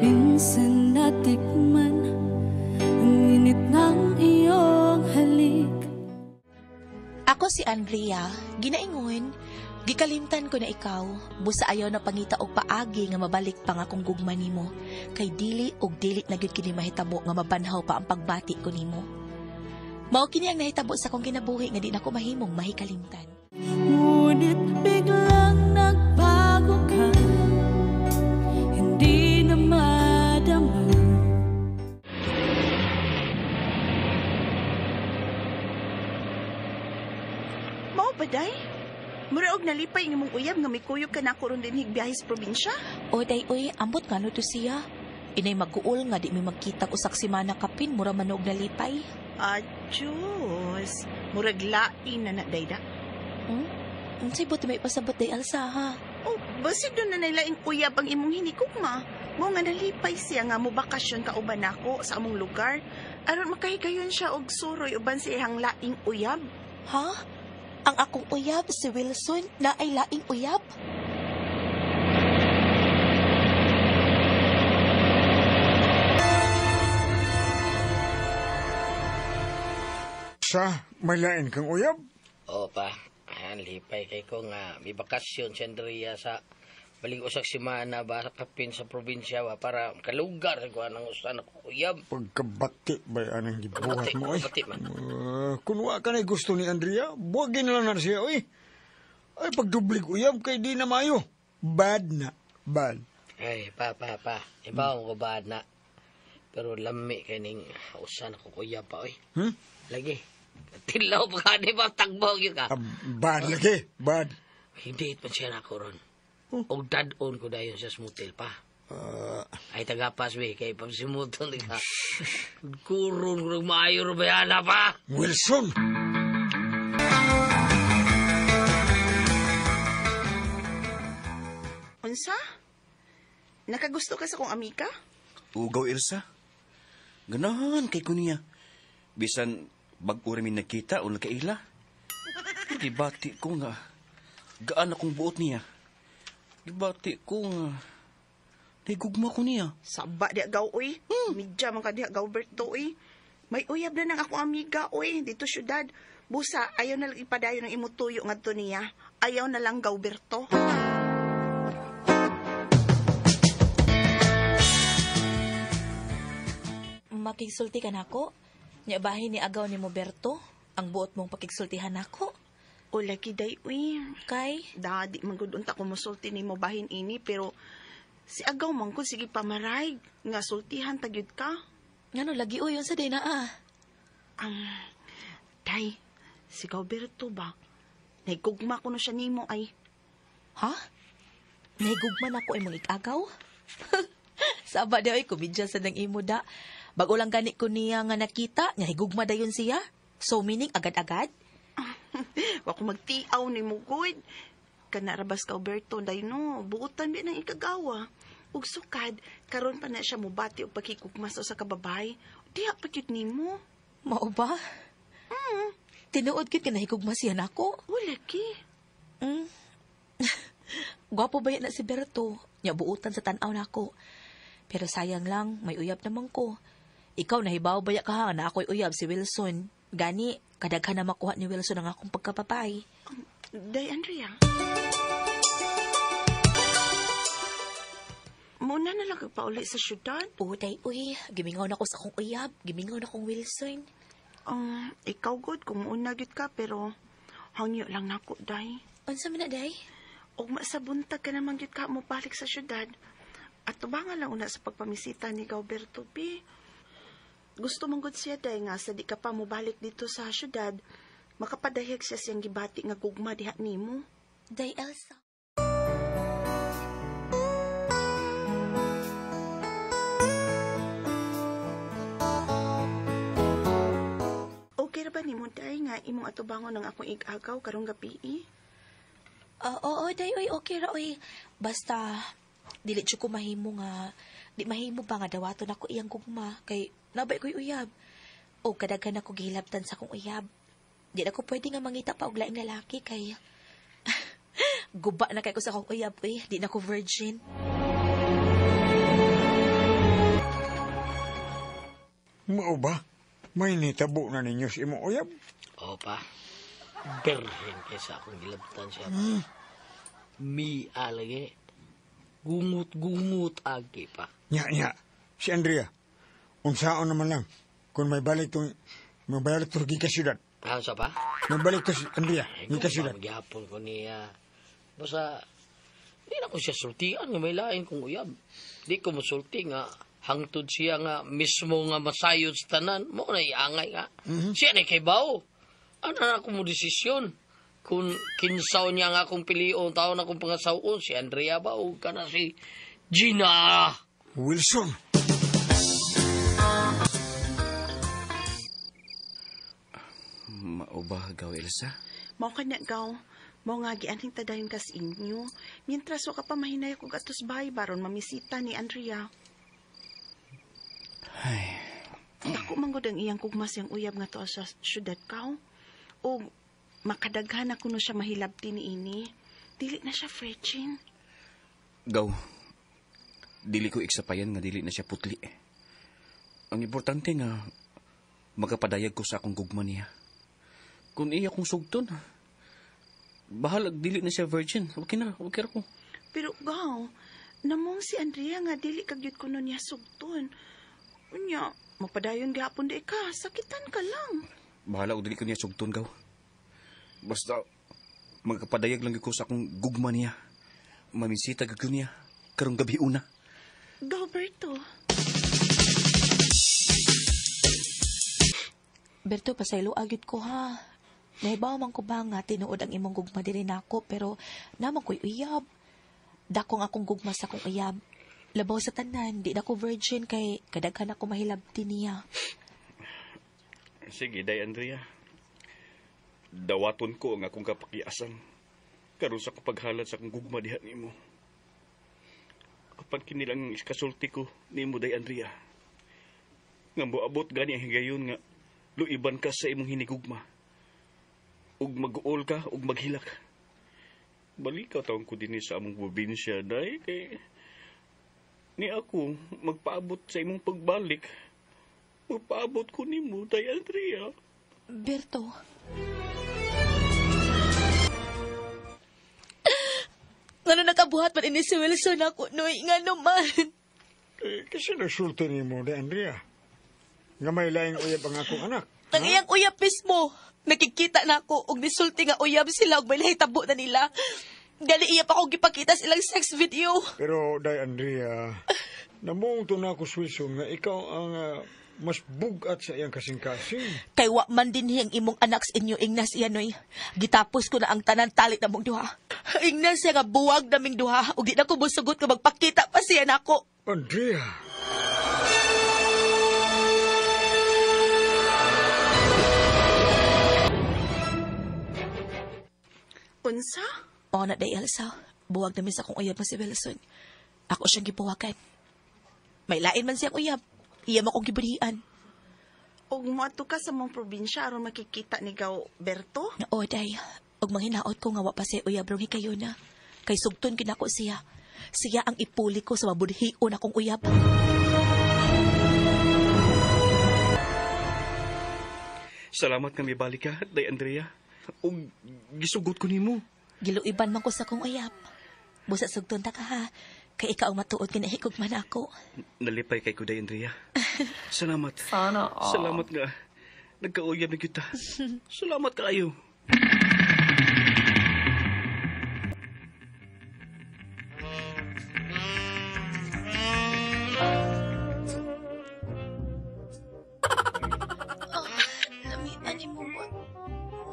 Minsan natikman ang init ng iyong halik. Ako si Andrea, ginaingon, gikalimtan ko na ikaw, busa ayaw na pangita og paagi nga mabalik pa nga akong gugma nimo, kay dili og dili na gyud kini mahitabo nga mabanhaw pa ang pagbati ko nimo. Mao kini ang nahitabo sa akong kinabuhi nga di nako mahimong mahikalimtan. Ngunit biglang nagbago ka, hindi na madama. Mao ba, day? Mura og nalipay ng imong uyab nga mikuyog ka na ako ron dinhig biyahe sa probinsya? O day oy, ambot ngano to siya. Inay maguol nga di mi magkita usak semana kapin mura man og nalipay. Diyos. Murag lain na na, day da. Unsay buot may pasabot day Alsa ha? Oh, basi doon na nailaing uyab ang imong hinikugma. Mo nga nalipay siya nga mo bakasyon ka uban nako sa among lugar. Aron makahigayon siya og suroy uban sa iyang laing uyab. Ha? Ang akong uyab si Wilson na ay laing uyab? Sa, may lain kang uyab? Oo pa, ayan, lipay kay ko nga may bakasyon si Andrea sa baling usak semana ba kapin sa probinsya ba para kalugar sa kuha ng usan ako uyab. Pagkabati ba anang gibuhat mo, oy? Pagkabati man. Kung wa ka na gusto ni Andrea, buwagin na lang na siya, oy. Ay, pagdublig uyab kay di na mayo. Bad na, bad. Ay, pa, ibaw ko ba na. Pero lami kay ning usan ako uyab pa, oy. Lagi. Tilaw pa ka, di ba? Tagbog yun ka. Bad lagi, bad. Hindi man siya na ako ron. Og dad-on ko dayon sa smutel pa. Ay, tagapas, we, kay pagsimuton di ka. Kuron ko maayo ro bayana pa. Wilson! Unsa? Nakagusto ka sa kong amika? Ugaw, Elsa. Ganahan kay ko niya. Bisan bag-o rin mi nagkita o nagkaila. Pero gibati ko nga, gaan akong buot niya. Gibati ko nga, nahigugma ko niya. Saba di agaw, oy. Midya man ka di agaw, Berto, oy. May uyab na nang akong amiga, oy, dito syudad. Busa, ayaw na lang ipadayon ng imutuyo ngadto niya. Ayaw na lang gaw, Berto. Makigsulti ka nako? Nya bahin ni agaw ni mo Berto ang buot mong pakigsultihan nako. O lagi day, uy. Kay Da, di man gud unta ko mosulti nimo bahin ini, pero si agaw man ko sige pamaray nga sultihan ta gyud ka. Ngano lagi uy unsa day naa? Day, si Gauberto ba? Nahigugma ko no siya nimo ay. Ha? Nahigugma na ko imong ikagaw? Saba di ay komedya sa nang imo da. Bago lang gani ko niya nga nakita, nga higugma dayon siya. So meaning agad-agad? Wa ko magtiaw nimo gud. Kana rabas Gauberto day no, buotan bi nang ikagawa. Ug sukad, karon pa na siya mobati og pagkigugma sa usa ka babae. Diha pa gyud nimo. Mao ba? Tinuod gyud ka nahigugma siya nako. O lagi. Gwapo ba yan na si Berto? Nya buutan sa tan-aw nako. Pero sayang lang, may uyab naman ko. Ikaw nahibaw ba ya ka ha na ako'y uyab si Wilson? Gani, kadaghan na makuha ni Wilson ang akong pagkapapay. Day, Andrea. Muna na lang kagpauli sa syudad. O, day, uy, gimingaw na ko sa akong uyab. Gimingaw na kong Wilson. Ikaw good kung una gyud ka, pero hangyo lang nako, day. Unsa man na, day? Og masabuntag ka naman gyud ka mo balik sa syudad. At tubangan lang una sa pagpamisita ni Gauberto B. Gusto mong gud siya, day, nga sa di ka pa mobalik dito sa syudad, makapadayag siya siyang gibati nga gugma diha nimo. Day, Elsa. Okay ra ba nimo, day, nga imong atubangon ang akong igagaw karong gabi? Oo, day, oy, okay ra, oy. Basta, dili jud ko mahimo nga, di mahimo ba nga dawaton ako iyang gugma, kay nabay ko'y uyab. O kadaghan ako gihilabtan sa akong uyab. Di na ko pwede nga mangita pa og laing lalaki kay guba na kay ko sa akong uyab, oy. Di na ko virgin. Mao ba? May nitabo na ninyo sa imong uyab? Oo pa. Berhen kaysa akong gilabtan siya. Mi alagi. Gungut-gungut agi pa. Nya, nya. Si Andrea, unsaon naman lang. Kung may balik tong, may balik to gikan syudad. Ah, sa pa? May balik to si Andrea, Ay, gikan syudad. Magyapon ko niya. Basta, di na ko siya sultian nga may lain kong uyab. Di ko musulti nga hangtod siya nga mismo nga masayod sa tanan. Mo na iangay nga. Siya na kay bao. Ano na ako mo desisyon? Kung kinsaw niya nga akong pilion, tao na akong pangasawon, si Andrea ba o ka na si Gina? Wilson! Mao ba, Gaw Elsa? Mao ka na, Gaw. Mao nga gianhing tadayon kas inyo. Mientras wa ka pa mahinay og atos bahay baron mamisita ni Andrea. Ay, Dako man gud ang iyang kugma siyang uyab nga tuwa sa syudad kaw. O makadaghan na kuno siya mahilabti niini. Dili na siya virgin. Gaw, dili ko iksapayan nga dili na siya putli. Ang importante nga, makapadayag ko sa akong gugma niya. Kung iya kong sugton, bahalag dili na siya virgin. Okay na, okay ra ko. Pero gaw, namong si Andrea nga dili ka gyud kuno niya sugton. Unya, mapadayon gihapon di ka, sakitan ka lang. Bahala og dili ko niya sugton, Gaw. Basta, magkapadayag lang gyud ko sa akong gugma niya. Mamisita gyud ko niya, karong gabi una. Gauberto. Berto, pasaylo agad ko ha. Nahibaw man ko ba nga tinuod ang imong gugma diri nako pero naman ko'y uyab. Dakong akong gugma sa akong uyab. Labaw sa tanan, di na ko virgin kay kadaghan ako mahilabti niya. Sige, Day Andrea. Dawaton ko ang akong kapakiasan. Karon sa kapaghalat sa akong gugma diha nimo. Apan kini lang ang iskasulti ko nimo, Day Andrea. Nga moabot gani ang higayon nga luiban ka sa imong hinigugma. Ug mag-uol ka ug maghilak. Balikaw taon ko dinhi sa among probinsya, Day, kay ni ako magpaabot sa imong pagbalik. Magpaabot ko nimo, Day Andrea. Berto. Ngano nakabuhat man ini si Wilson ako, Noy? Ngano man? Eh, kasi nasulti nimo, Day Andrea. Nga may laing uyab ang akong anak. Ang iyang uyab mismo. Nakikita na ako og nisulti nga uyab sila og may nahitabo na nila. Gali iya pa akong gipakita silang sex video. Pero, Day Andrea, namuong to na ako, Wilson, nga ikaw ang mas bugat sa iyang kasing-kasing. Kay wa man din ang imong anak sa inyo, ingnas iya, Noy. Gitapos ko na ang tanan talit na mong duha. Ingnas siya nga buwag naming duha. Ug di na ko musugot nga magpakita pa siya nako. Andrea! Unsa? O na day, Elsa. Buwag namin sa akong uyab nga si Wilson. Ako siyang gibuwagan. May lain man siyang uyab. Iya mo akong giburihan. Og moadto ka sa mong probinsya aron makikita ni Gaw Berto? Oo, day. Og manghinaot ko nga wa pa siya uyab rong hikayo na. Kay sugton kinako siya. Siya ang ipuli ko sa mabudhion akong uyab. Salamat nga mibalik ka, Day Andrea. Ug gisugot ko nimo. Giluiban man ko sa akong uyab. Busa sugton ta ka ha. Kay ikaw ang matuod kinahikog man ako. Nalipay kay ko, Day Andrea. Salamat. Sana all. Salamat nga. Nagkauyab na kita. Salamat kaayo. Lamian ni mo mo.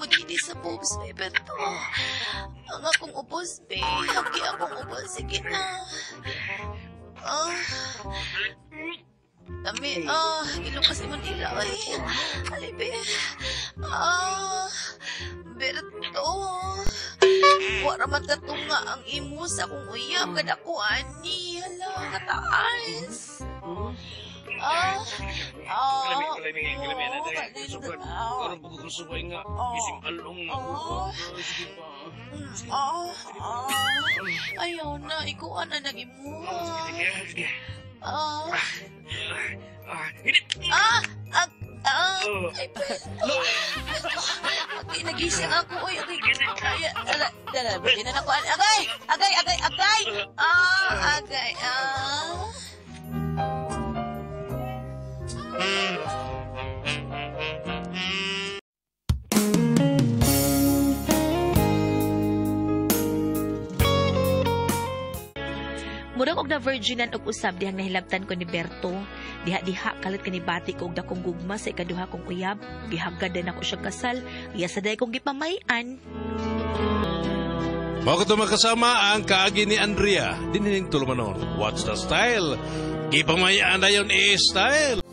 Mudidi sa boobs, babe. Ito. Ang akong ubos, babe. Haki akong ubos. Sige na. Lami. Gilukas ni Mandila. Ay. Alay, babe. Berto. Wara man katunga ang imo sa akong uyab. Kada ko, ani. Hala, kataas. Karon po ko subay nga. Ising along na. Sige pa. Ayaw na, ikuha na nag imo. Sige. Ah, Agay, pwede. Agay, nagising ako. Uy, agay. Ay, ala, ala, di na ako. Agay, agay, agay, agay. Ah, agay, ah. Murag og na virginan og usab dihang nahilabtan ko ni Berto. Diha-diha kalit kanibati ko og dakong gugma sa ikaduha kong uyab. Gihagad din ako siyang kasal. Iya sa day kong gipamayan. Mao kato makasama ang kaagi ni Andrea. Dinining tulumanon. What's the style? Gipamayaan na yun i-style.